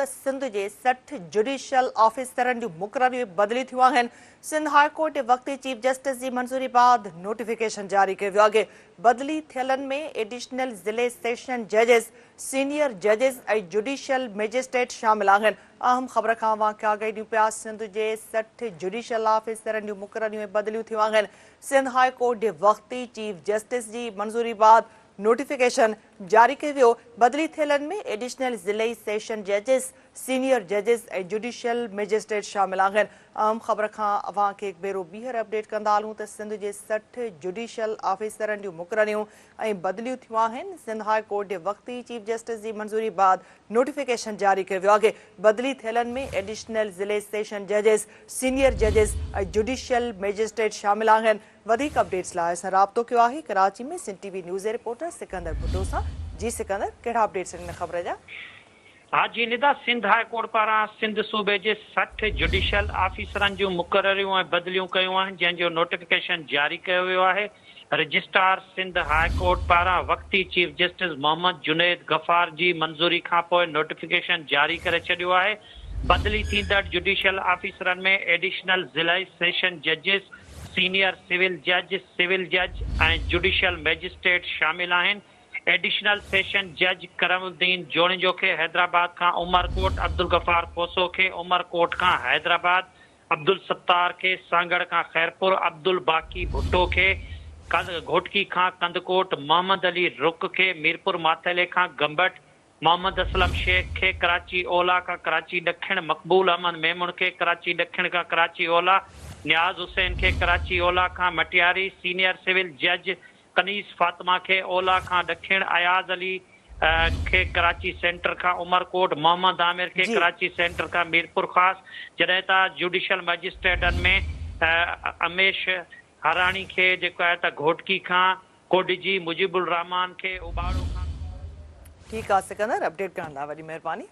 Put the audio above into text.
ته سنڌ جي 60 جڊيشل آفيسرن جون مقرريون بدلي ٿيون آهن، سنڌ هاء ڪورٽ وقتي چيف جسٽس جي منظوري بعد نوٽيفڪيشن جاري ڪيو ويو آهي، بدلي ٿيلن ۾ ايڊيشنل ضلعي سيشن ججز، سينيئر ججز ۽ جڊيشل مئجسٽريٽ شامل آهن. اهم خبر کان اوهان کي آگاهي ڏيون پيا سنڌ جي 60 جڊيشل آفيسرن جون مقرريون ۽ بدليون ٿيون آهن، سنڌ هاء ڪورٽ جي وقتي چيف جسٽس جي منظوري بعد نوٽيفڪيشن جاري ڪيو ويو، بدلي ٿيلن ۾ ايڊيشنل ضلعي سيشن ججز، سينيئر ججز ۽ جڊيشل مئجسٽريٽ شامل آهن. اهم خبر کان اوهان کي هڪ ڀيرو ٻيهر اپڊيٽ ڪندا هلون ته سنڌ جي 60 جڊيشل آفيسرن جون مقرريون ۽ بدليون ٿيون آهن، سنڌ هاء ڪورٽ جي وقتي چيف جسٽس جي منظوري بعد نوٽيفڪيشن جاري ڪيو ويو آهي، بدلي ٿيلن ۾ ايڊيشنل ضلعي سيشن ججز، سينيئر ججز ۽ جڊيشل مئجسٽريٽ شامل آهن. وڌيڪ اپڊيٽس لاء اسان رابطو ڪيو آهي ڪراچي ۾ سنڌ ٽي وي نيوز جي رپورٽر سڪندر ڀٽو سان جي سڪندر ڪهڙا اپڊيٽس آهن ان خبر جا. ها جي ندا سنڌ هاء ڪورٽ پاران سنڌ صوبي جي 60 جڊيشل آفيسرن جون مقرريون ۽ بدليون ڪيون آهن جنهن جو نوٽيفڪيشن جاري ڪيو ويو آهي رجسٽرار سنڌ هاء ڪورٽ پاران وقتي چيف جسٽس محمد جنيد غفار جي منظوري کانپوء نوٽيفڪيشن جاري ڪري ڇڏيو آهي بدلي ٿيندڙ جڊيشل آفيسرن ۾ ايڊيشنل ضلعي سيشن ججز سينيئر سول جج، سول جج ۽ جوڊيشل مئجسٽريٽ شامل آهن. ايڊيشنل سيشن جج ڪرم الدين جوڻيجو کي حيدرآباد کان عمرڪوٽ، عبدالغفار کوسو کي عمرڪوٽ کان حيدرآباد، عبدالستار کي سانگهڙ کان خيرپور، عبدالباقي ڀٽو کي گهوٽڪي کان ڪنڌڪوٽ، محمد علي رڪ کي ميرپور ماٿيلي کان گمبٽ، محمد اسلم شيخ کي ڪراچي اولهه کان ڪراچي ڏکڻ، مقبول احمد ميمڻ کي ڪراچي ڏکڻ کان ڪراچي اولهه، نياز حسين کي ڪراچي اولهه کان مٽياري، سينيئر سول جج ڪنيز فاطمه کي اولهه کان ڏکڻ، اياز علي کي ڪراچي سينٽر کان عمرڪوٽ، محمد عامر کي ڪراچي سينٽر کان ميرپورخاص، جڏهن ته جوڊيشل مئجسٽريٽن ۾ اميش هاراڻي کي جيڪو آهي ته گهوٽڪي کان ڪوڏجي مجيب الرحمان کي اوٻاڙو کان. ٺيڪ آ سڪندر اپڊيٽ ڪرڻ لاء وڏي مهرباني.